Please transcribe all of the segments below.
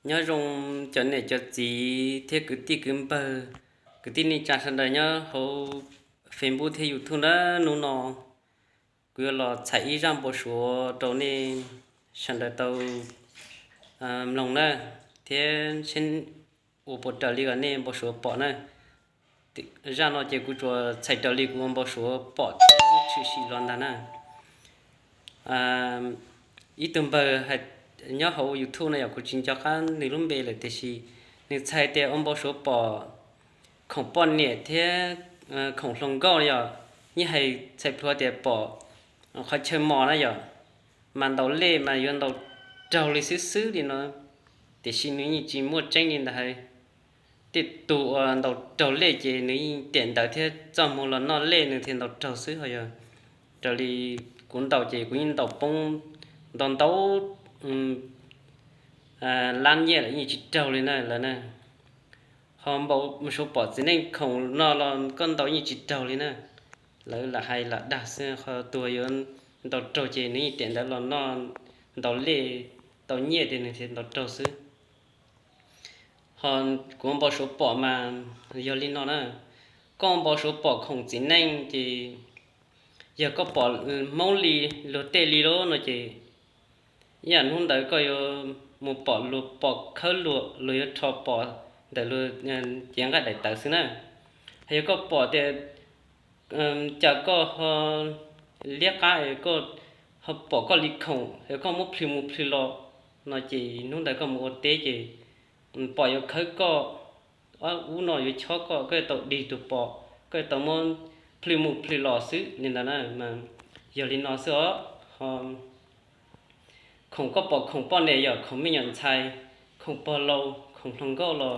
Nyob zoo cov niam cov txiv thiab kwv tij kwv npawg, kwv tij neej tsa sawv daws nyob hauv Facebook thiab YouTube na. Hnub no kuv yuav los txhais ib zaj npau suav rau nej sawv daws tau mloog na, thiab seb ua puas raws li uas nej npau suav pom na. Zaj no ces kuv tsuas txhais raws li kuv ua npau suav pom tshwm sim los ntag na. Ib tug npawg nyob hauv YouTube no yog kuv tsis nco qab nws lub npe lawm tiam sis nws txhais tias ua npau suav pom khoom poj niam thiab khoom hluas nkauj yog, yeej hais txhais plhuav tias pom qhov chaw mos na yom, mas ntaus lej mas yuav ntaus raug li xwb xwb li no, tiam sis nws yeej tsis muaj tseeb li ntawd hais. Tej tug uas ntaus raug lej ces nws yeej tiam ntawd thiab txoj hmoo los noj lej nws thiaj ntaus raug xwb, ho yog raws li kuv ntaus ces kuv yeej ntaus poob ntau ntau lab nyiaj lawm yeej tsis raug li na lawv na. Ho npau suav pom txiv neej khoom no los koj ntaus yeej tsis raug li na. Lawv lam hais lam dag xwb, qhov tug yuav ntaus raug ces nws yeej tiam ntawd los noj, ntaus lej tau nyiaj ces nws thiaj ntaus raug xwb. Ho kuv npau suav pom mas yog li no na, koj npau suav pom khoom txiv neej ces yog koj pom Hmoob li luag tej li lauj no ces ib yam hnub ntawd koj yuav mus pom luag pom khawb luag, luag yuav rho pom ntawm luag cev nqaij daim tawv xwb na. Ho yog koj pom tias cas koj ho liab qab, koj ho pom koj li khoom, yog koj muab plhws mus plhws los no ces hnub ntawd koj mus ua teb ces pom yuav khawb koj, ub no yuav chob koj, koj yuav tau dig tus pom, koj yuav tau muab plhws mus plhws los xwb li ntawd na. Mas yog li no xwb os. Ho khoom koj pom khoom poj niam yog khoom me nyuam ntxhais, khoom pog laus, khoom hluas nkauj los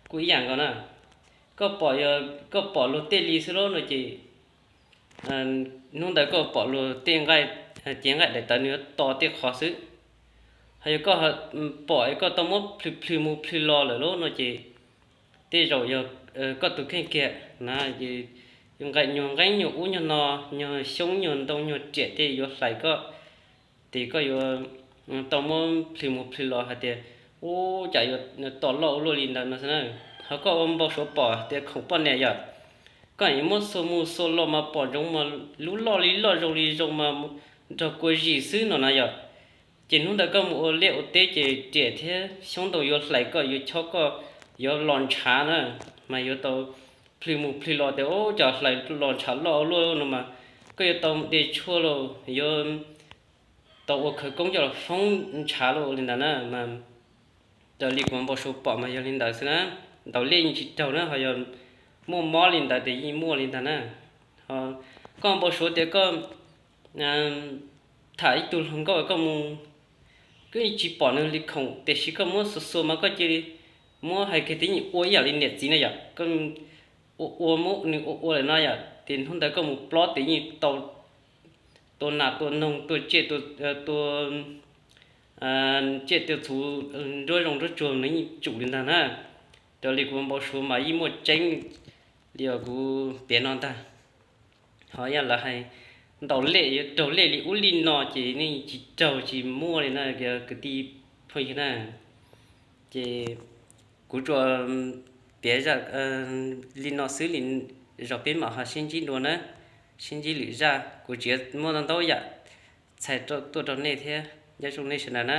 kuj ib yam nkaus na. Koj pom, koj pom luag tej li xwb lauj no ces hnub ntawd koj pom luag tej nqaij, cev nqaij daim tawv nws yuav to tej qhov xwb. Ho yog koj pom koj tau muab plhws plhws mus plhws los lawm lauj no ces tej zaum yog koj tus kheej kiag na, nqaij nyuag nqeeb nyuag ub nyuag no, nyuag xyoob nyuag ntoo nyuag riam tej yuav hlais koj, ces koj yuav tau muab plhws mus plhws los hais tias ub cas yuav to loj ua luaj li ntawd no xwb na. Ho koj ua npau suav pom tias khoom poj niam yom, koj muab xuas mus xuas los mas pom ntsoov mas lub loj li loj zoo li zoo mas nrog kua zis xwb no na yom. Ces hnub ntawd koj mus ua liaj ua teb ces riam thiab xyoob ntoo yuav hlais koj, yuav chob koj, yuav los ntshav na, mas yuav tau plhws mus plhws los tias ub cas hlais los ntshav loj ua luaj no mas koj yuav tau de tshuaj los yuav tau ua khawv koob coj los foob ntshav los li ntawd na. Mas raws li kuv npau suav pom mas yog li ntawd xwb na. Ntaus liaj yeej tsis raug na, ho yog muaj mob li ntawd ces yeej muaj li ntawd na. Ho koj npau suav tias koj tham ib tug hluas nkauj koj mus, koj yeej tsis pom nws li khoom tiam sis koj muab xuas xuas mas koj cia li muab hais kiag tias yeej ua ib yam li niam txiv na yom, koj ua ua muab nws ua ua lawm no yom, ces hnub ntawd koj mus plob ces yeej tau tua nas tua noog tua tsiaj tua tsiaj tua txhu, nruab zoov nruab tsuag nws yeej tsum li ntag na. Raws li kuv npau suav mas yeej muaj tseeb li uas kuv piav no ntag. Ho yog lawv hais ntaus lej yuav raug lej li ub li no ces nej tsis raug tsis muaj li na kwv tij phooj ywg na. Ces kuv tsuas piav li no xwb li, zaum peb mam ho sib ntsib dua na, sib ntsib lwm zaj. Kuv tseem muaj ntau ntau yam txhais tuaj rau nej thiab, nyob zoo nej sawv daws na.